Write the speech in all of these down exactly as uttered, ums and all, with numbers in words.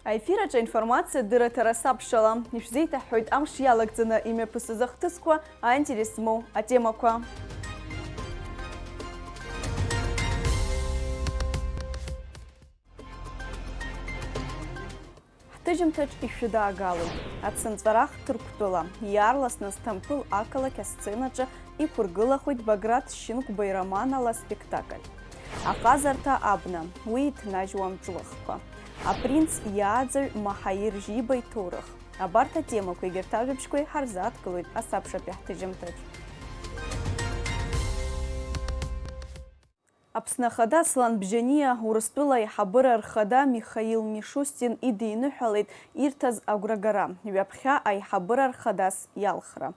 Аефир аҿы аинформациа дырраҭара сабшала, ишәзеиҭаҳҳәоит амш иалагӡаны имҩаԥысыз ахҭысқәа, аинтерес змоу атемақәа. Ҳҭыжьымҭаҿ ишәыдаагалоит Ацынҵәарах Ҭырқәтәыла, иаарласны Сҭампыл ақалақь асценаҿы иқәыргылахоит Баграт Шьынқәба ироман ала спектакль. Аҟазарҭа абна, уи иҭнажьуа амҿлыхқәа. Апринц иааӡаҩ Маҳаир Жиба иҭоурых. Абарҭ атемақәа егьырҭ ажәабжьқәеи ҳарзааҭгылоит асабшатәи ҳҭыжьымҭаҿ. Аԥсны Ахада Аслан Бжьаниа Урыстәыла аиҳабыра рхада Михаил Мишустин идиныҳәалеит ирҭаз агәрагара, ҩаԥхьа аиҳабыра рхадас иалхра.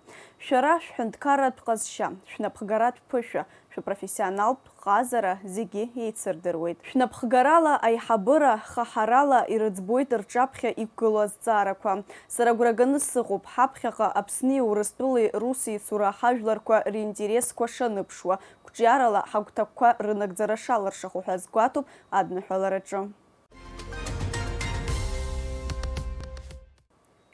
Шәара шәҳәынҭқарратә ҟазшьа, шәнапхгаратә ԥышәа, шәыпрофессионалтә ҟазара зегьы еицырдыруеит. Шәнапхгарала, аиҳабыра хаҳарала ирыӡбоит рҿаԥхьа иқәгылоу азҵаарақәа. Сара агәра ганы сыҟоуп, ҳаԥхьаҟа Аԥсни Урыстәылеи русеицура ҳажәларқәа ринтересқәа шаныԥшуа, қәҿиарала ҳагәҭакқәа рынагӡара шалыршахо ҳәа азгәаҭоуп адныҳәалараҿы.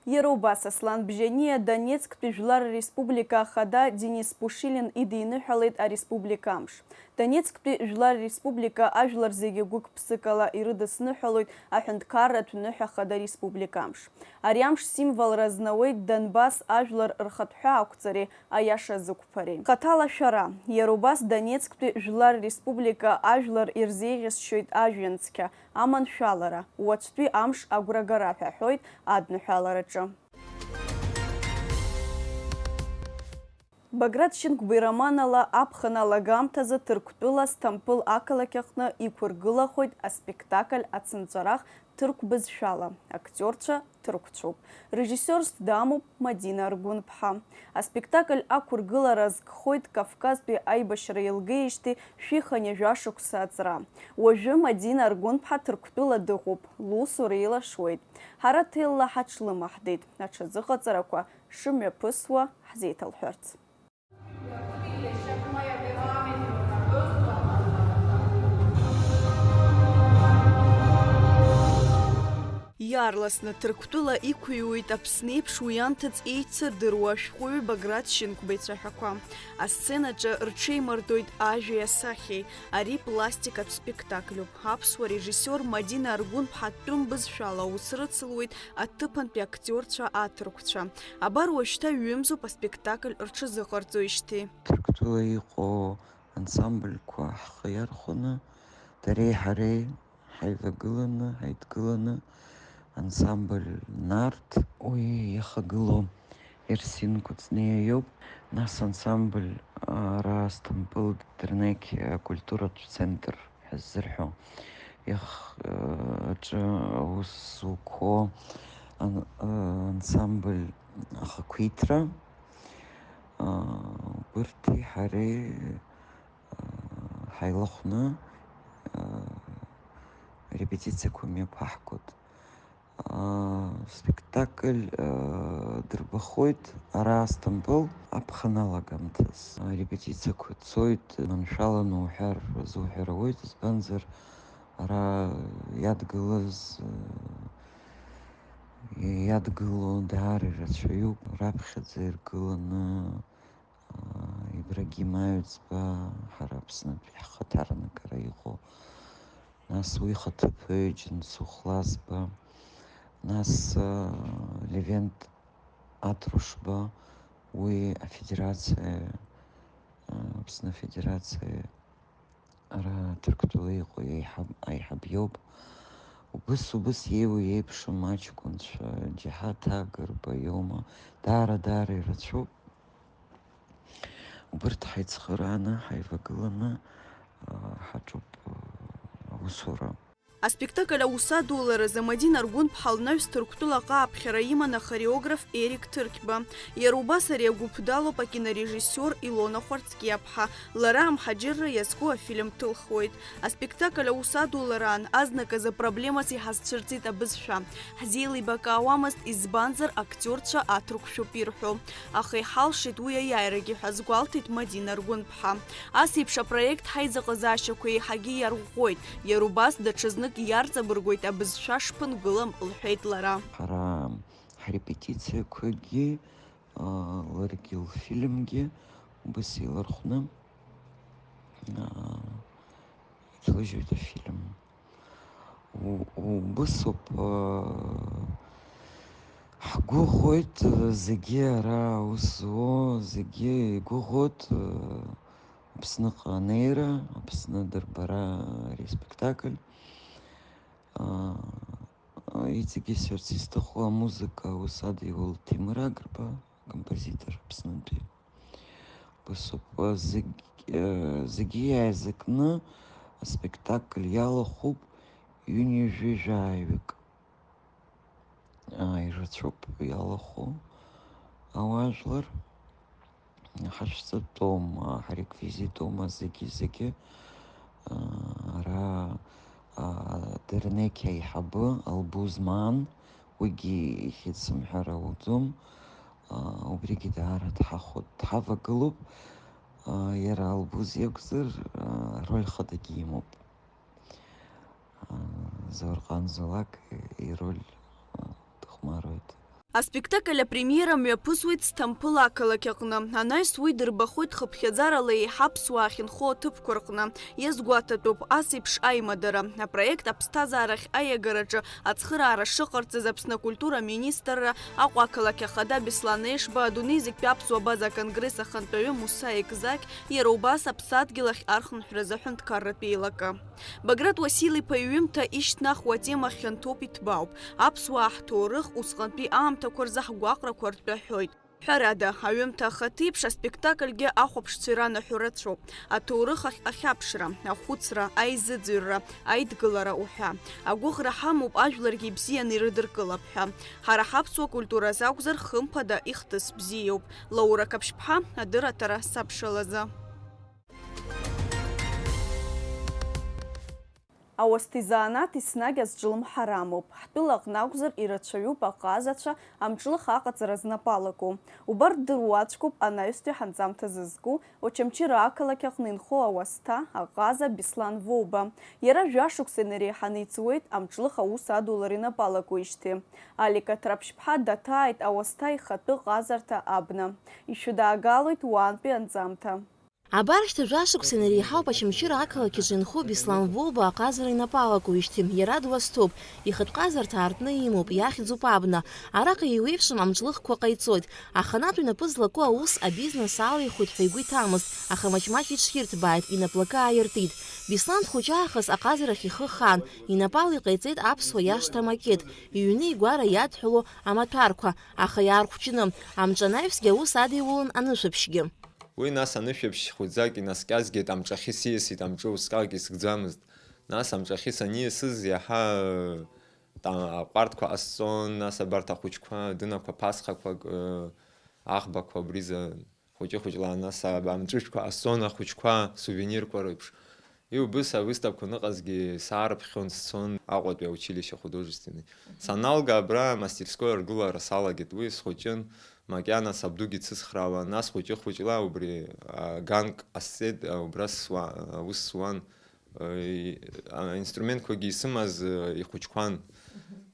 Иара убас Аслан Бжьаниа Донецктәи Жәлар Республика ахада Денис Пушилин идиныҳәалеит ареспублика амш. Донецктәи Жәлар Республика ажәлар зегьы гәык-ԥсыкала ирыдысныҳәалоит аҳәынҭқарратә ныҳәа хада республика амш. Ари амш символра знауеит Донбасс ажәлар рхатә ҳәаақәҵареи аиаша зықәԥареи. Хаҭала шәара, иара убас Донецктәи Жәлар Республика ажәлар ирзеиӷьасшьоит ажәҩан цқьа аманшәалара, уаҵәтәи амш агәрагара ҳәа ҳҳәоит адныҳәалараҿы. Баграт Шьынқәба ироман ала аԥхын алагамҭазы Ҭырқәтәыла Сҭампыл ақалақь аҟны иқәыргылахоит аспектакль Ацынҵәарах ҭырқә бызшәала, актиорцәа ҭырқәцәоуп. Режиссиорс дамоуп Мадина Аргәынԥҳа. Аспектакль ақәыргылара азкхоит Кавказтәи аибашьра еилгеижьҭеи шәихынҩажәа шықәса аҵра. Уажәы Мадина Аргәынԥҳа Ҭырқәтәыла дыҟоуп, лусура еилашуеит. Ҳара ҭелла ҳаҽлымаҳдеит, аҽазыҟаҵарақәа шымҩаԥысуа ҳзеиҭалҳәарц. Иаарласны Ҭырқәтәыла иқәыҩуеит Аԥсны еиԥш уи анҭыҵ еицырдыруа ашәҟәыҩҩы Баграт Шьынқәба ицәаҳәақәа. Асценаҿы рҽеимардоит ажәеи асахьеи, ари пластикатә спектакльуп. Аԥсуа режиссиор Мадина Аргәынԥҳа атәым бызшәала аус рыцлуеит аҭыԥантәи актиорцәа аҭырқәцәа. Абар уажәшьҭа ҩымзоуп аспектакль рҽазыҟарҵоижьҭеи. Ҭырқәтәыла иҟоу ансамбльқәа ҳхы иархәаны, дареи ҳареи ҳаивагыланы, ҳаидгыланы, ансамбль Нарҭ, уи иахагылоу Ерсин Кәыҵниа иоуп. Нас ансамбль, ара Сҭампыл Дернеқь акультуратә центр ҳәа ззырҳәо, иах-, аҿы аус зуқәо ан-, ансамбль Ахақәиҭра, убырҭи ҳареи ҳаилахәны, репетициақәа мҩаԥаҳгоит. Спектакль дырбахоит ара Асҭампыл аԥхын алагамҭаз. Арепетициақәа цоит, маншәаланы уҳәар зуҳәар ауеит, избанзар ара иадгылаз, иадгыло даара ирацәаҩуп, раԥхьаӡа иргыланы, Ибрагим Аҩӡба, ҳара Аԥснытәи ҳхаҭарнакра иҟоу, нас уи ихаҭыԥуаҩ Џьансыхә Лазба, нас, Левент Атрушба, уи афедерациа, Аԥсны Афедерациа Ара Ҭырқәтәыла иҟоу аиҳаб-, аиҳаб иоуп. Убыс, убыс иеиуа иеиԥшым аҷкәынцәа, Џьаҳаҭ Агрба иоума, даара, даара ирацәоуп. Убырҭ ҳаицхырааны, ҳаивагыланы, аа, ҳаҿуп, аа, аусура. Аспектакль аус адуларазы Мадина Аргәынԥҳа лнаҩс Ҭырқәтәылаҟа аԥхьара иман ахореограф Ерик Ҭырқьба. Иара убас ари агәыԥ далоуп акинорежиссиор Илона Хәарцкиаԥҳа. Лара амҳаџьырра иазку афильм ҭылхуеит. Аспектакль аус адулараан азныказы проблемас иҳазцәырҵит абызшәа. Ҳзеилибакаауамызт, избанзар, актиорцәа аҭырқәшәоуп ирҳәо. Аха иҳалшеит уи аиааирагьы ҳәа азгәалҭеит Мадина Аргәынԥҳа. Ас еиԥш апроект ҳаизыҟазаашьақәа еиҳагьы иарӷәӷәоит. Иара убас даҽазны иарҵабыргуеит, абызшәа шԥынгылам, лҳәеит лара. Ҳара ҳрепетициақәагьы, аа, ларгьы лфильмгьы убас еилархәны, аа, иҭлыжьуеит афильм. У-, убысоуп, аа, ҳгәыӷуеит, зегьы ара аус зуо, зегьы игәыӷуеит, аа, Аԥсныҟа анеира, Аԥсны дырбара ари аспектакль. Аа, иҵегьы сҳәарц исҭаху амузыка аус адиуеит Ҭемыр Агрба, акомпозитор Аԥснынтәи. Убасоуп, зегь-, зегьы иааизакны аспектакль иалахәуп ҩынҩажәи жәаҩык. Ааи, ирацәоуп иалахәу ауаажәлар. Ҳашәҵатәоума, ҳареквизитума, зегьы-зегьы, аа, ара, аа, Дернеқь аиҳабы Албуз Маан, уигьы ихьӡ сымҳәар ауӡом, аа, убригьы даара дҳахәо-, дҳавагылоуп, аа, иара Албуз иакәзар, аа, роль хадагьы имоуп. Заурҟан Золак ироль дыхәмаруеит. Аспектакль апремиера мҩаԥысуеит Сҭампыл ақалақь аҟны. Анаҩс уи дырбахоит хыԥхьаӡарала еиҳа аԥсуаа ахьынхо аҭыԥқәа рҟны. Иазгәаҭатәуп ас еиԥш аимадара. Апроект аԥсҭазаарахь аиагараҿы ацхыраара шыҟарҵаз Аԥсны акультура аминистрра, Аҟәа ақалақь ахада Беслан Ешба, адунеи зегьтәи аԥсуа абаза аконгресс ахантәаҩы Муса Екзақь, иара убас аԥсадгьыл ахь архынҳәразы аҳәынҭқарратә еилакы. Баграт Уасил-иԥа иҩымҭа ишьҭнахуа атема хьанҭоуп, иҭбаауп. Аԥсуаа ҳҭоурых, усҟантәи аамҭақәа рзы ҳгәаҟрақәа ртәы аҳәоит. Ҳәарада, аҩымҭа ахаҭеиԥш аспектакльгьы ахәаԥшцәа иранаҳәо рацәоуп. Аҭоурых ахь ахьаԥшра, ахәыцра, аизыӡырҩра, аидгылара уҳәа. Агәыӷра ҳамоуп ажәларгьы ибзианы ирыдыркылап ҳәа. Ҳара ҳаԥсуа культуразы акәзар, хымԥада, ихҭыс бзиоуп. Лаура Қаԥшьԥҳа, адырраҭара сабшалазы. Ауасҭа изанааҭ еснагь азҿлымҳара амоуп. Ҳтәыла аҟны акәзар, ирацәаҩуп аҟазацәа амҿлых аҟаҵара знапы алаку. Убарҭ дыруаӡәкуп анаҩстәи ҳанҵамҭа зызку, Очамчыра ақалақь аҟны инхо ауасҭа, аҟаза Беслан Воуба. Иара жәашықәса инареиҳаны иҵуеит амҿлых аус адулара инапы алакуижьҭеи. Алика Ҭраԥшьԥҳа даҭааит ауасҭа ихатәы ҟазарҭа абна. Ишәыдаагалоит уаантәи анҵамҭа. Абар шьҭа жәашықәса инареиҳауп Очамчыра ақалақь аҿы инхо Беслан Воуба аҟазара инапы алакуижьҭеи. Иара дуасҭоуп, ихатә ҟазарҭа аартны имоуп, иахьӡуп абна. Араҟа еиуеиԥшым амҿлыхқәа ҟаиҵоит. Аханатә инапы злаку аус абизнес алихуеит ҳәа игәы иҭамызт, аха маҷ-маҷ иҽирҭбааит, инаплакы ааиртит. Беслан дхәыҷаахыс аҟазарахь ихы хан, инапала иҟаиҵеит аԥсуа иашҭа амакет, иҩны игәара иадҳәало амаҭәарқәа, аха иаархәҷны, амҿанаҩсгьы аус адиулон анышәаԥшьгьы. Уи нас анышәаԥшь хәыҷӡак инаскьазгеит, амҿахьы сиасит, амҿы усҟак искӡамызт. Нас амҿахьы саниасыз иаҳа, э, та-, аҟәардәқәа ҟасҵон, нас абарҭ ахәыҷқәа, дынақәа, ԥасхақәак, э, аӷбақәа, абриза хәыҷы-хәыҷла, нас а-, амҵәыжәқәа ҟасҵон, ахәыҷқәа, сувенирқәа реиԥш. Иубыс авыставқәа ныҟазгьы саарыԥхьон, сцон Аҟәатәи аучилище художественный. Саналга абра амастерской аргылара салагеит, уи схәыҷын, макьана сабдугьы дсыцхраауан, нас хәыҷы-хәыҷла убри, а, ганк ҟасҵеит, а, убра суа-, аус суан, э, и-, а, инструментқәагьы исымаз, э, ихәыҷқәан.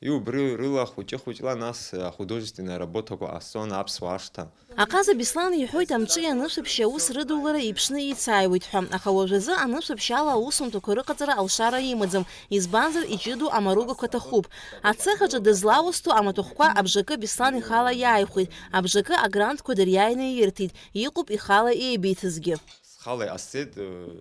И убри рыла хәыҷы-хәыҷла нас ахудожественный работақәа ҟасҵон аԥсуа ашҭа. Аҟаза Беслан иҳәоит, амҿи анышәаԥшьи аус рыдулара иԥшны ицааиуеит ҳәа, аха уажәазы анышәаԥшьала аусумҭақәа рыҟаҵара алшара имаӡам, избанзар, иҷыдоу амаругақәа ҭахуп. Ацехаҿы дызлаусҭоу амаҭәахәқәа абжакы Беслан ихала иааихәеит, абжакы агрантқәа дыриааины иирҭеит, иҟоуп ихала еибиҭазгьы. Схала иҟасҵеит, э,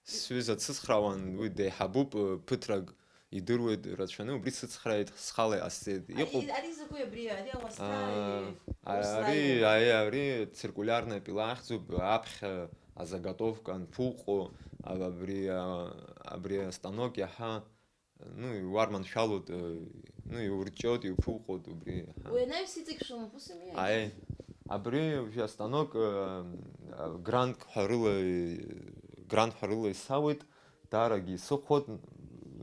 Сҩыза дсыцхраауан, уи деиҳабуп, ԥыҭрак идыруеит рацәаны, убри дсыцхрааит, схала иҟасҵеит. Иҟоуп. Ари, ари закәи абри, ари ауасҭааи, аа, ари, ари, ари циркулиарная пила ахьӡуп, аԥхьа азаготовка анԥуҟо, а, абри, а, абри астанок иаҳа Ну, иуарманшәалоит, э, ну, иурҷиоит, иуԥуҟоит убри, аҳа. Уи анаҩс иҵегь шәымоуп, ус ами? Аиеи. Абри уажәы астанок, э, грантк ҳәа рыла, э, грантк ҳәа рыла исауеит, даарагьы исыхәоит,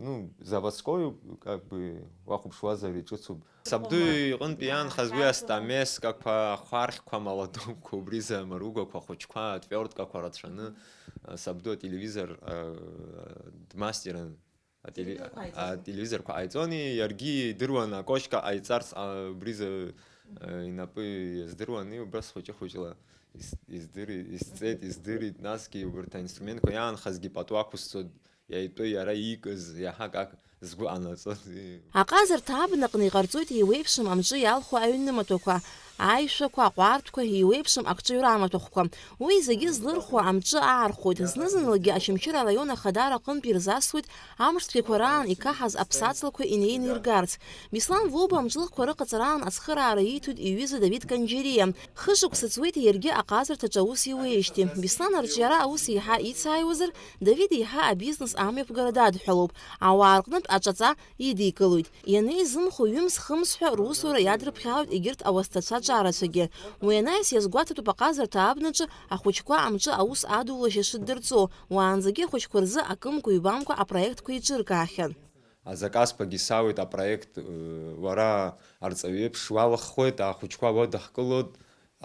ну, заводской, как бы, уахәаԥшуазар иҿыцуп. Сабду иҟынтә иаанхаз уи астамескақәа, ахәархьқәа, амолотокқәа, убри замаругақәа, ахәыҷқәа, атверткақәа рацәаны, э, сабду ателевизор, э, дмастерын. Ателе-, Телевизорқәа ҟаиҵон. А, телевизорқәа ҟаиҵони, иаргьы идыруан, акошка ҟаиҵарц, а, убри изы, а, инапы иаздыруан, и убас хәыҷы-хәыҷла ис-, издыри-, исҵеит, издырит, насгьы убарҭ аинструментқәа иаанхазгьы пату ақәысҵоит, иаитәы иара иикыз иаҳа как згәы ҟанаҵоз. Аҟазарҭа абнаҟны иҟарҵоит еиуеиԥшым амҿы иалху аҩнымаҭәақәа, аишәақәа, аҟәарҭқәа, еиуеиԥшым акҿыҩра амаҭәахәқәа. Уи зегьы злырхуа амҿы аархәоит, зны-зынлагьы Очамчыра араион ахадара аҟынтә ирзасуеит амш цәгьақәа раан икаҳаз аԥсаҵлақәа инеины иргарц. Беслан Воуба амҿлыхқәа рыҟаҵараан ацхыраара ииҭоит иҩыза Давид Канџьариа. Хышықәса ҵуеит иаргьы аҟазарҭаҿы аус иуеижьҭеи. Беслан арҿиара аус еиҳа ицааиуазар, Давид еиҳа абизнес амҩаԥгара дадҳәалоуп, ауаа рҟнытә аҿаҵа идикылоит. Ианеизымхо ҩымз-хымз ҳәа русура иадрыԥхьалоит егьырҭ ауасҭацәа ҿарацәагьы. Уи анаҩс иазгәаҭатәуп аҟазарҭа абнаҿы ахәыҷқәа амҿы аус адулашьа шыддырҵо, уаанӡагьы ахәыҷқәа рзы акымкәа-ҩбамкәа апроектқәа еиҿыркаахьан. Азаказқәагьы сауеит апроект, э, уара арҵаҩы еиԥш уалаххуеит, ахәыҷқәа уадыхкылоит,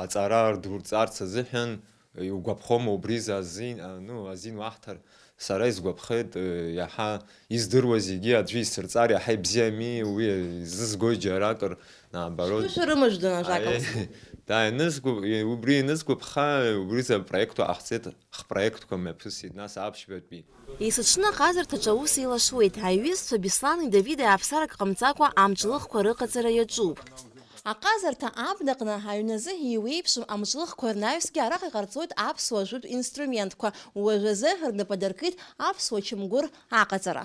аҵара рдурҵарц азыҳәан, иугәаԥхома убри азин, а, ну, азин уаҳҭар? Сара исгәаԥхеит, э, иаҳа издыруа зегьы аӡәы исырҵар иаҳа ибзиами, уи изызгои џьаракыр, наоборот. Хышәа рымажәдан ажәакала. Аи, да, ианызгәаб-, убри ианызгәаԥха, убри азы апроектқәа ҟаҳҵеит, хпроектқәа мҩаԥысит, нас аԥшьбатәи. Есыҽны аҟазарҭаҿы аус еилашуеит, аиҩызцәа Беслани Давиди аԥсарак ҟамҵакәа амҿлыхқәа рыҟаҵара иаҿуп. Аҟазарҭа абнаҟны аҩназы еиуеиԥшым амҿлыхқәа рнаҩсгьы араҟа иҟарҵоит аԥсуа жәытә инструментқәа, уажәазы рнапы адыркит аԥсуа чамгәыр аҟаҵара.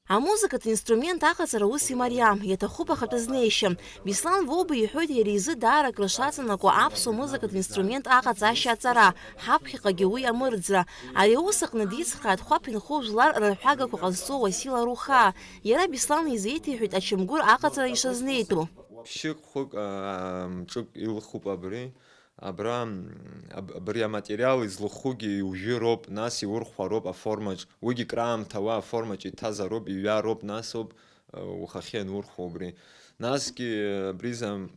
Амузыкатә инструмент аҟаҵара ус имариам, иаҭахуп ахатәы знеишьа. Беслан Воуба иҳәоит иара изы даара акры шаҵанакуа аԥсуа музыкатә инструмент аҟаҵашьа аҵара, ҳаԥхьаҟагьы уи амырӡра. Ари аус аҟны дицхрааит Хәаԥ инхо жәлар рырҳәагақәа ҟазҵо Уасил Арухаа. Иара Беслан изеиҭеиҳәеит ачамгәыр аҟаҵара ишазнеитәу. Ԥшьык-хәык, аа, мҿык илхуп абри. Абра, м, аб-, абри аматериал излыхугьы иужьыроуп, нас иурхәароуп аформаҿ. Уигьы краамҭа уа аформаҿ иҭазароуп, иҩароуп, нас ауп, э, ухахьы ианурхәо убри. Насгьы, э, абри за,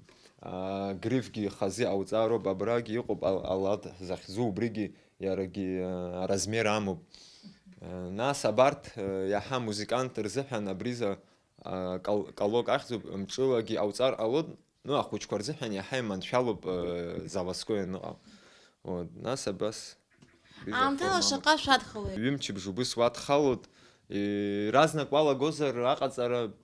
а, грифгьы хазы иҟауҵароуп, абрагьы иҟоуп ал-, алад захьӡу, убригьы иарагьы, э, аразмер амоуп. Э, нас абарҭ, э, иаҳа амузыкант рзыҳәан абри за, а, кал-, калок ахьӡуп, мҿылагьы иҟауҵар ҟалоит, Ну, ахәыҷқәа рзыҳәан иаҳа иманшәалоуп, э, заводской аныҟам. Вот, нас абас. Аамҭала шаҟа шәадхалои? Ҩымчыбжь убыс уадхалоит. Иаразнак уалагозар аҟаҵара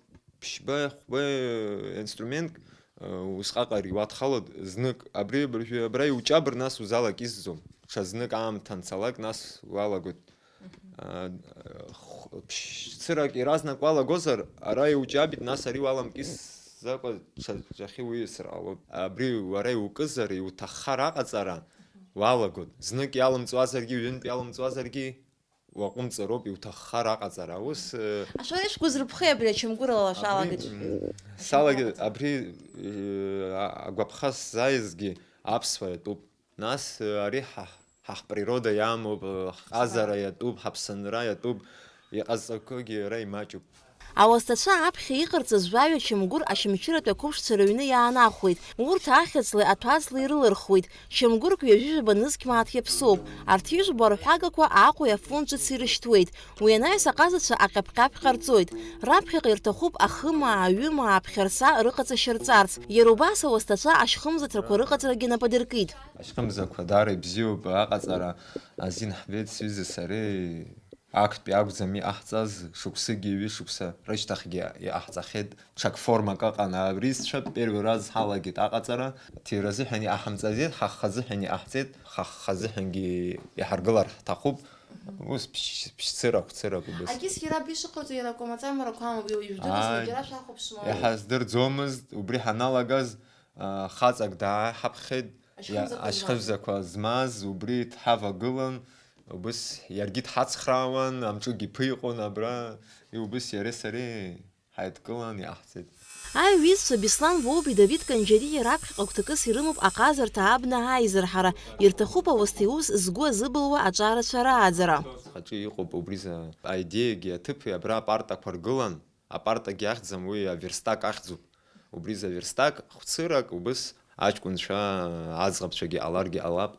ԥшьба, хәба, э, инструментк, э, усҟак ари уадхалоит. Знык абри абыржәы абра иуҷабыр, нас узалакьысӡом. Ҽазнык аамҭа анцалак, нас уалагоит. А, х-, ԥшь-, цырак иаразнак уалагозар, ара иуҷабит, нас ари уаламкьысӡакәа ҽа-, ҽахьы уиасыр ҟалоит. Абри уара иукызар, иуҭаххар аҟаҵара, уалагоит. Знык иалымҵуазаргьы, ҩынтә иалымҵуазаргьы, уаҟәымҵыроуп, иуҭаххар аҟаҵара. Ус, э, Ашәара ишәгәазырԥхеи абри ачамгәыр ала абри, шәалагеит? М, салагеит, абри, э, а-, агәаԥха сзааизгьы аԥсуа иатәуп. Нас, э, ари ҳа, ҳа ҳприрода иамоуп, э, ҳҟазара иатәуп, ҳаԥсынра иатәуп, иҟазҵақәогьы ара имаҷуп. Ауасҭацәа аԥхьа иҟарҵаз жәаҩа Чамгәыр Очамчыратәи ақәыԥшцәа рыҩны иаанахәеит. Урҭ ахьыӡлеи аҭәаӡлеи рылырхуеит. Чамгәырк ҩажәижәаба нызқь мааҭ иаԥсоуп. Арҭ ижәбо арҳәагақәа Аҟәеи Афон ҿыц ирышьҭуеит. Уи анаҩс аҟазацәа аҟьаԥ-ҟьаԥ ҟарҵоит. Раԥхьаҟа ирҭахуп ахымаа, аҩымаа, аԥхьарца рыҟаҵашьа рҵарц. Иара убас ауасҭацәа ашьхымзаҭрақәа рыҟаҵарагьы нап адыркит. Ашьхымзақәа даара ибзиоуп аҟаҵара азин ҳбеит сҩыза сареи, актәи акәӡам иҟаҳҵаз, шықәсыки ҩышықәса рышьҭахьгьы иҟаҳҵахьеит, ҽак формак ыҟан, абри сцәа первый раз ҳалагеит аҟаҵара, ҭира азыҳәан иҟаҳамҵаӡеит, ҳа ҳхазыҳәан иҟаҳҵеит, ҳа ҳхазыҳәангьы иҳаргылар ҳҭахуп, ус ԥшь-, ԥшьцырак, цырак убыс. Агьыс иара абри шыҟаиҵо иара акәамаҵамарақәа амоуп, ижәдыруазма, ааи, џьара шәахәаԥшуама? Иҳаздырӡомызт, убри ҳаналагаз, а, хаҵак дааҳаԥхьеит, Ашьхымзақәа иа-, змаз. Ашьхымзақәа змаз, убри дҳавагылан, убыс иаргьы дҳацхраауан, амҿыгь иԥиҟон абра, и убыс иареи сареи ҳаидкылан иаҳҵеит. Аиҩызцәа Беслан Воуби Давид Канџьариа раԥхьаҟа гәҭакыс ирымоуп аҟазарҭа абна аизырҳара, ирҭахуп ауасҭа иус згәы азыбылуа аҿарацәа рааӡара. Хаҿы иҟоуп убри за аидеиагьы аҭыԥи абра апартақәа ргылан. Апартагьы ахьӡым, уи аверстак ахьӡуп. Убри заверстак хәцырак, убыс аҷкәынцәа, аӡӷабцәагьы ҟаларгьы ҟалап.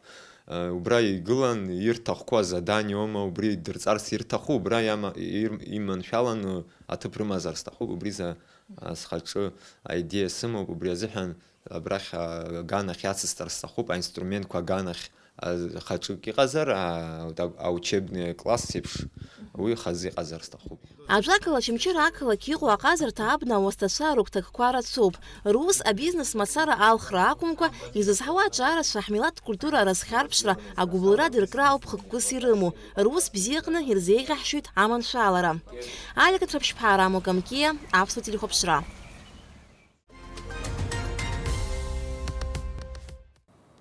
Убра игылан, ирҭахқәоу азаданиоума, убри дырҵарц ирҭаху, убра иама-, ир-, иманшәаланы аҭыԥ рымазар сҭахуп, убри за-, а, схаҿы аидеиа сымоуп, убри азыҳәан абрахь аганахь иацысҵар сҭахуп, аинструментқәа аганахь, а, хаҿык иҟазар, а, а, аучебный класс еиԥш, уи хазы иҟазар сҭахуп. Аҿакала Очамчыра ақалақь иҟоу аҟазарҭа абна ауасҭацәа рыгәҭакқәа рацәоуп. Рус абизнес мацара алхра акәымкәа, изызҳауа аҿарацәа, ҳмилаҭтә культура разхьарԥшра, агәыбылра дыркра ауп хықәкыс ирымоу. Рус бзиаҟны ирзеиӷьаҳшьоит аманшәалара. Алика Ҭраԥшьԥҳа, Рамо Камкиа, Аԥсуа телехәаԥшра.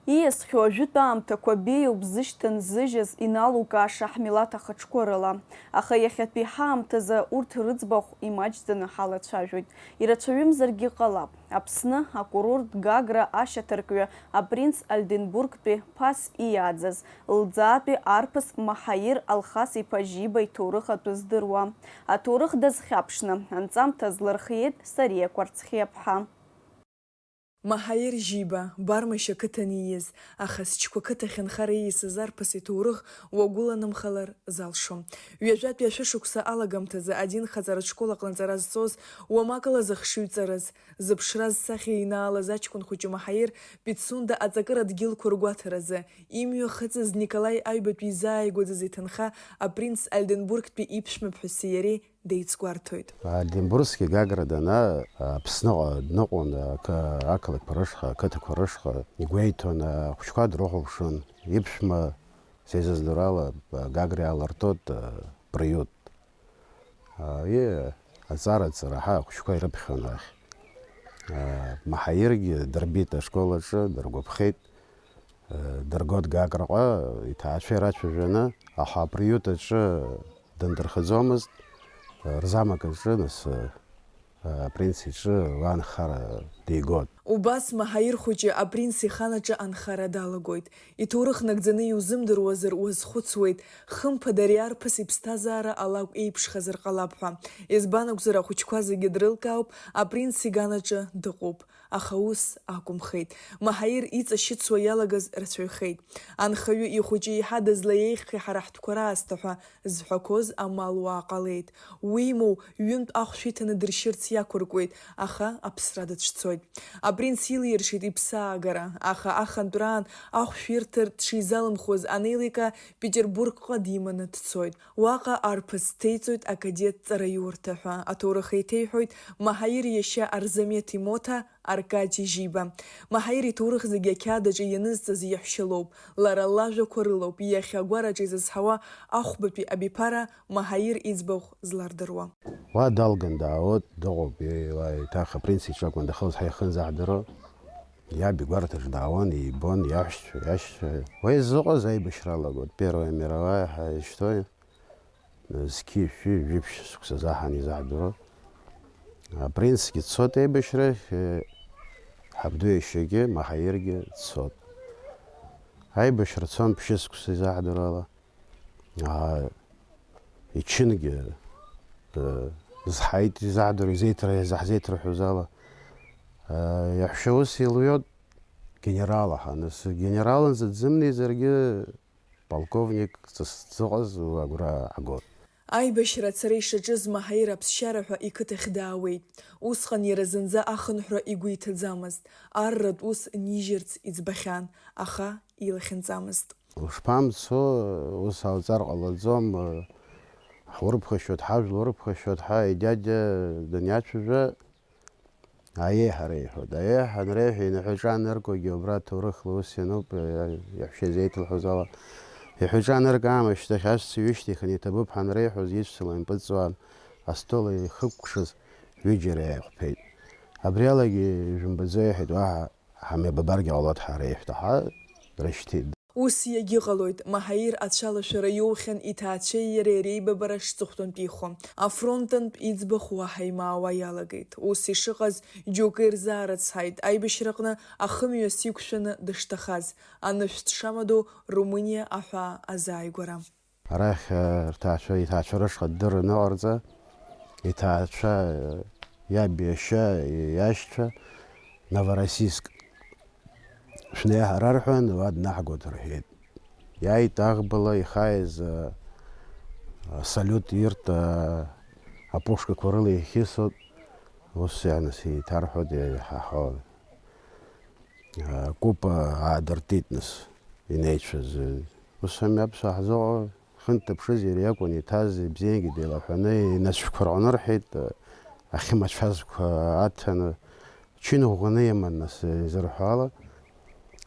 Ииасхьоу ажәытә аамҭақәа беиоуп зышьҭа нзыжьыз иналукааша ҳмилаҭ ахаҿқәа рыла, аха иахьатәи ҳаамҭазы урҭ рыӡбахә имаҷӡаны ҳалацәажәоит. Ирацәаҩымзаргьы ҟалап. Аԥсны акурорт Гагра ашьаҭаркҩы апринц Ольденбургтәи ԥас ииааӡаз, лӡаатәи арԥыс Маҳаир Алхас-иԥа Жьиба иҭоурых атәы здыруа, аҭоурых дазхьаԥшны анҵамҭа злырхиеит Сариа Қәарцхиаԥҳа. Маҳаир Жьиба, Бармашь ақыҭан ииз, аха Сычқәа қыҭахь анхара ииасыз арԥыс иҭоурых уагәыланымхалар залшом. Ҩажәатәи ашәышықәса алагамҭазы адинхаҵаратә школ аҟны аҵара зҵоз, уамак ала зыхшыҩ ҵарыз, зыԥшра зсахьа инаалаз аҷкәын хәыҷы Маҳаир Пицунда аҵакыра дгьылқәа ргәаҭаразы, имҩахыҵыз Николаи Аҩбатәи изааигәаӡаз иҭынха апринц Ольденбургтәи иԥшәмаԥҳәыси иареи деицгәарҭоит. Ольденбургски Гагра данаа, Аԥсныҟа дныҟәон, ақы-, ақалақьқәа рышҟа, ақыҭақәа рышҟа игәеиҭон, ахәыҷқәа дрыхәаԥшуан. Иԥшәма, сеизыздоурала, Гагра иаалыртуеит, приют. Уи аҵара-ҵара ҳәа ахәыҷқәа ирыԥхьон ахь. Маҳаиргьы дырбеит ашкол аҿы, дыргәаԥхеит. Дыргоит Гаграҟа, иҭаацәа ирацәажәаны, аха априут аҿы дындырхаӡомызт, рзамак аҿы, нас, апринц иҿы уа анхара дигоит. Убас Маҳаир хәыҷы апринц ихан аҿы анхара далагоит. Иҭоурых нагӡаны иузымдыруазар уазхәыцуеит, хымԥада ари арԥыс иԥсҭазаара алакә еиԥшхазар ҟалап ҳәа. Избан акәзар, ахәыҷқәа зегьы дрылкаауп, апринц иганаҿы дыҟоуп. Аха ус акәымхеит. Маҳаир иҵашьыцуа иалагаз рацәаҩхеит. Анхаҩы ихәыҷы еиҳа дызлаиеиӷьхеи ҳара ҳтәқәа раасҭа ҳәа зҳәақәоз амал уаа ҟалеит. Уимоу, ҩынтә ахәшә иҭаны дыршьырц иақәыркуеит, аха аԥсра дацәцоит. Апринц илиршеит иԥсаагара, аха ахантәраан ахәшә ирҭар дшизалымхуаз анеилика, Петербургҟа диманы дцоит. Уаҟа арԥыс дҭеиҵоит акадет ҵараиурҭа ҳәа. Аҭоурых еиҭеиҳәоит Маҳаир иашьа Арзамеҭ имоҭа Аркади Жьиба. Маҳаир иҭоурых зегьы ақьаад аҿы ианызҵаз иаҳәшьа лоуп. Лара лажәақәа рылоуп иахьа агәараҿы изызҳауа ахәбатәи абиԥара Маҳаир иӡбахә злардыруа. Уа далган даауеит, дыҟоуп, уа еиҭах апринц иҿы акәын дахьылаз ҳаихынзаҳдыруа. Иаб игәарҭаҿ даауан, ибон иаҳәшьцәа, иашьцәа. Уа изыҟаз аибашьра алагоит, Первая мировая ҳәа изышьҭоу. Зқьи жәшәи жәиԥшь шықәса заҳан изаҳдыруа. Апринцгьы дцоит аибашьрахь, ҳабду иашьагьы, Маҳаиргьы дцоит. Аибашьра цон ԥшьышықәса изаҳдыруала. Аа, ичынгьы, э, зҳаит изаҳдыруа, изеиҭра-, изаҳзеиҭарҳәоз ала. Э, иаҳәшьа ус илҩуан, генерал аҳа, нас генералынӡа дзымнеизаргьы, полковник ҵас дзыҟаз агәра ҳгон. Аибашьра ацара ишаҿыз Маҳаир аԥсшьара ҳәа иқыҭахь даауеит. Усҟан иара зынӡа ахынҳәра игәы иҭаӡамызт, арратә ус нижьырц иӡбахьан, аха илахьынҵамызт. Ушԥамцо, ус ҟауҵар ҟалаӡом, ҳурыԥхашьоит, ҳажәла урыԥхашьоит ҳәа идиадиа даниацәажәа, аиеиҳа реиҳәоит. Аиеиҳа анреиҳәа, инаҳәаҿа аныркуагьы убра ҭоурыхла ус иануп, иаҳәшьа изеиҭалҳәоз ала. Иҳәаҿа аныркаам ашьҭахь аҵәца ҩышьҭихын иҭабуп ҳанреиҳәоз, ицәцала импыҵҵуан, астол еихыкәкшаз ҩыџьара иааиҟәԥеит. Абри алагьы ижәымбаӡо иҳәеит, уаҳа ҳамҩа бабаргьы ҟалоит ҳәа реиҳәт, аха дрышьҭит. Ус иагьыҟалоит, Маҳаир ацәалашәара иоухьан иҭаацәеи иареи реибабара шҵыхәтәантәихо. Афронтантә иӡбахә уаҳа имаауа иалагеит. Ус ишыҟаз, џьоукы ирзаарыцҳаит аибашьраҟны ахымҩас иқәшәаны дышҭахаз, анышә дшамадоу Румыниа аҳәаа азааигәара. Арахь, э, рҭаацәа, иҭаацәа рышҟа ддырра аныҟарҵа, иҭаацәа, э, иаб иашьа, иашьцәа, Новороссийск шәнеиҳара рҳәан, уа днаҳгоит рҳәеит. Иааит аӷбала ихааиз, а, асалиут ирт, а, апушкақәа рыла ихьысот, ус ианас еиҭарҳәот, иҳаҳауан. Акәыпа аадыртит, нас, инеицәаз. Ус ами аԥсуаа ҳзыҟоу, хынтә дыԥшыз иара иакәын иҭаз, ибзиангьы деилаҳәаны, инацәқәа рҟнырҳәеит, ахьымацәазқәа аҭаны, чын ӷәӷәаны иман, нас, изырҳәо ала,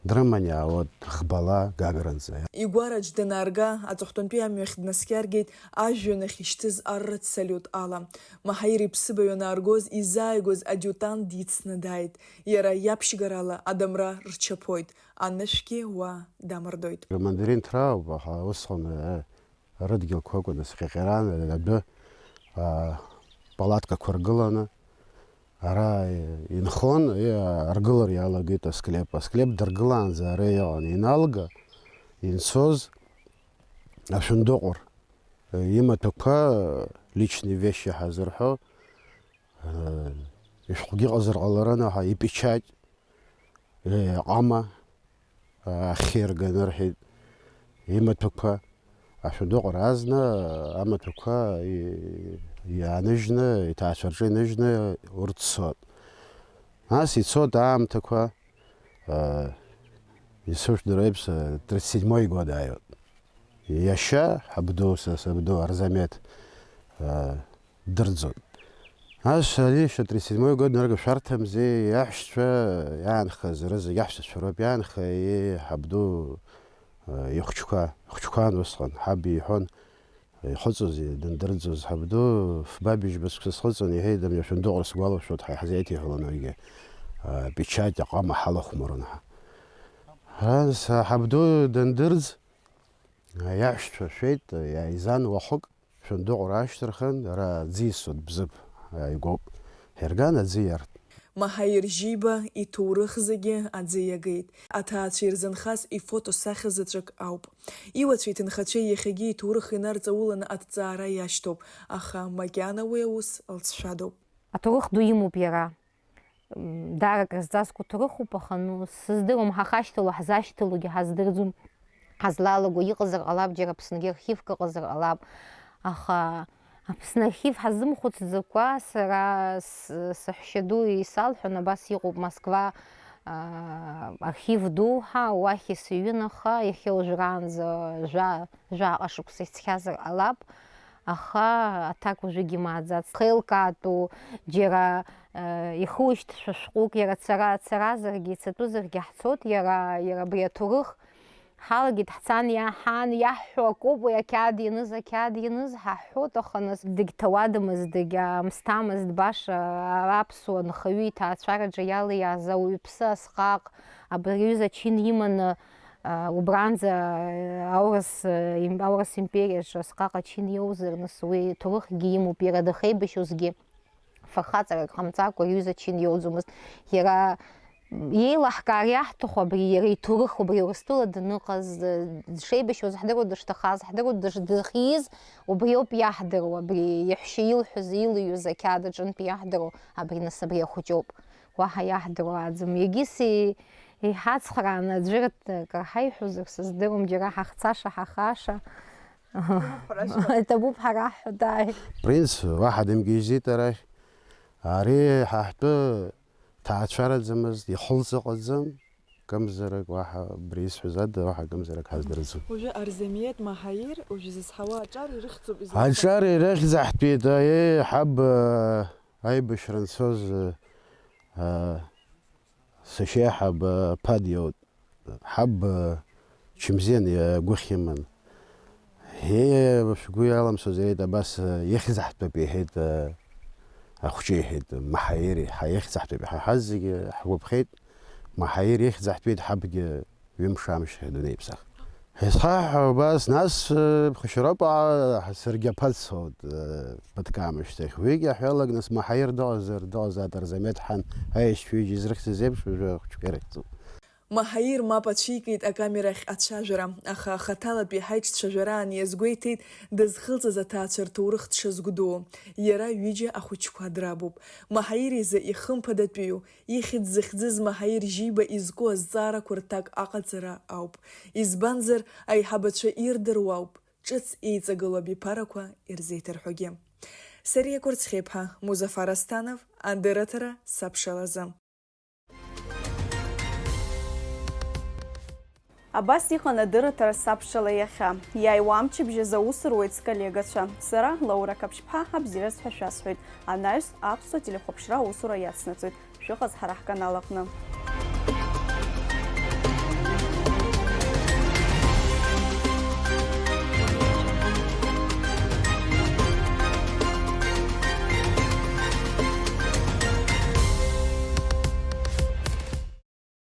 дрыман иаауеит ӷбала Гагранӡа. Игәараҿ данаарга, аҵыхәтәантәи амҩахь днаскьаргеит, ажәҩан ахь ишьҭыз арратә салиут ала. Маҳаир иԥсыбаҩ анааргоз, изааигәаз адиутант дицны дааит. Иара иаԥшьгарала адамра рчаԥоит, анышәгьы уа дамырдоит. Мандарин ҭраа ауп, аха усҟан, э, рыдгьылқәа акәын, нас Ҟьаҟьаран адәы, а, палаткақәа ргыланы, ара инхон, э, аргылара иалагеит асклеп. Асклеп дыргылаанӡа ара иҟан. Иналга, инцоз ашәындыҟәр, э, имаҭәақәа, э, личные вещи ҳазырҳәо, э, ишәҟәгьы ыҟазар ҟаларын, аха ипечать, э, аҟама, э, ахьирганы рҳәеит, имаҭәақәа, ашәындыҟәра азна, э, амаҭәақәа и-, иааныжьны, иҭаацәа рҿы иныжьны урҭ цот. Нас ицот аамҭақәа, э, исышәдыруеиԥш, э, тридцать седьмой год ааиуеит. Иашьа ҳабду, са сабду Арзамеҭ, э, дырӡуан. Ас али шьа тридцать седьмой год наргашәарҭамзи, иаҳәшьцәа иаанхаз, рызегь аҳәсацәа роуп иаанха, и ҳабду, э, ихәыҷқәа, хәыҷқәан усҟан, ҳаб иҳәон, ихыҵуаз, дындырӡуаз, ҳабду фба быжьба схыҵуан, иҳәеит, амҩа шәындыҟәра сгәалашәоит, ҳа иҳазеиҭеиҳәалон уигьы, э, печать аҟама ҳалахәмарон ҳа. Ранс ҳабду дандырӡ, Иаҳәшьцәа шәеит, иааизан уахык, шәындыҟәра аашьҭырхын, ара аӡы исуа дбзыԥ ааигәоуп. Ҳирган аӡы иарт. Маҳаир Жьиба иҭоурых зегьы аӡы иагеит. Аҭаацәа ирзынхаз ифотосахьа заҵәык ауп. Иуацәеи иҭынхацәеи иахьагьы иҭоурых инарҵауланы аҭҵаара иашьҭоуп, аха макьана уи аус лҵшәадоуп. Аҭоурых ду имоуп иара. М, даара акрызҵазкуа ҭоурыхуп, аха, ну, сыздыруам, ҳахашьҭалоу, ҳзашьҭалогьы ҳаздырӡом. Ҳазлалаго иҟазар ҟалап, џьара Аԥсныгьы архивк ыҟазар ҟалап, аха Аԥсны архив ҳазымхәыцӡакәа, сара с-, саҳәшьаду исалҳәон, абас иҟоуп, Москва, аа, архив ду ҳәа, уахь сыҩын, аха иахьа уажәраанӡа жәа-, жәаҟа шықәса ицхьазар ҟалап. Аха аҭак уажәыгь имааӡацт. Хеилкаатәу џьара, э, ихушьҭшәа шәҟәык, иара цара, царазаргьы, ицатәызаргьы ҳцот, иара, иара абри аҭоурых ҳалагеит, ҳцан иа-, ҳаан иаҳҳәо акоуп, уи ақьаад ианыз, ақьаад ианыз ҳаҳҳәот, аха нас дегьҭауадамызт, дегьаамсҭамызт, баша аԥсуа нхаҩы иҭаацәараҿы иалиааз ауаҩԥсы асҟак, абри аҩыза ачын иманы, а, убранӡа, а, аурыс, а, им-, аурыс империаҿы асҟак ачын иоузар, нас уи ҭоурыхгьы имоуп, иара дахеибашьуазгьы фырхаҵарак ҟамҵакәа иҩыза ачын иоуӡомызт. Иара иеилаҳкаар иаҳҭаху абри, иара иҭоурых убри Урыстәыла даныҟаз, а, дшеибашьуаз ҳдыруа, дышҭахаз ҳдыруа, дыш-, дахьиз убриоуп иаҳдыруа, абри иаҳәшьа илҳәаз, илыҩуаз ақьаад аҿынтә иаҳдыруа, абри нас абри ахәыҷоуп. Уаҳа иаҳдыруаӡам. Егьыс и-, иҳацхрааны аӡәыр акыр ҳаиҳәозар сыздыруам, џьара ҳахцаша, ҳахаша. Иҭабуп ҳара ҳҳәо, дааи. Принц уаҳа дымгьежьӡеит арахь. Ари ҳа ҳтәы ҭаацәараӡамызт, ихылҵ ыҟаӡам. Кымзарак уаҳа абри исҳәаз ада уаҳа кымзарак ҳаздырӡом. Уажәы Арзамиет, Маҳаир, уажәы зызҳауа аҿар ирыхьӡуп изласҳәаз. Аҿар ирыхьӡаҳтәит, аиеи, ҳаб, аа, аибашьра анцоз, аа, сашьеиҳаб, аа, ԥад иоут. Ҳаб, аа, Чымзен, аа, гәыхь иман. Ҳе, шәгәы иаламсуазеи, абас, аа, ихьӡаҳтәуп, иҳәеит, аа, ахәҷы иҳәеит, Маҳаири, ҳа ихьӡаҳтәуп, ҳа ҳазегьы ҳгәаԥхеит, Маҳаир ихьӡаҳтәуеит, ҳабгьы ҩымш-амш дунеиԥсах. Исхаҳау абас, нас, э, ԥхашьароуп, аа, саргьы аԥацоуп, э, ԥыҭк аамышьҭахь. Уигьы аҳәалак, нас, Маҳаир дыҟазар, дыҟазаат Арзамеҭ ҳан, аешьцәа ҩыџьа изрыхьӡыз еиԥш, уажәы ахәыҷқәа ирыхьӡуп. Маҳаир мап ацәикит акамерахь ацәажәара, аха хаҭалатәи ҳаиҿцәажәараан иазгәеиҭеит дызхылҵыз аҭаацәа рҭоурых дшазгәдуу. Иара ҩыџьа ахәыҷқәа драбуп. Маҳаир изы ихымԥадатәиу, ихьӡ зыхьӡыз Маҳаир Жьиба изку азҵаарақәа рҭак аҟаҵара ауп. Избанзар, аиҳабацәа ирдыруа ауп, ҿыц еиҵагылоу абиԥарақәа ирзеиҭарҳәогьы. Сариа Кәарцхьеиԥҳа, Музафар Асҭанов, адырраҭара сабшалазы. Абас иҟан адырраҭара сабшала иахьа. Иааиуа амчыбжь азы аус руеит сколлегацәа. Сара, Лаура Қаԥшьԥҳа, абзиараз ҳәа шәасҳәоит. Анаҩс, аԥсуа телехәаԥшра аусура иацнаҵоит. Шәыҟаз ҳара ҳканал аҟны.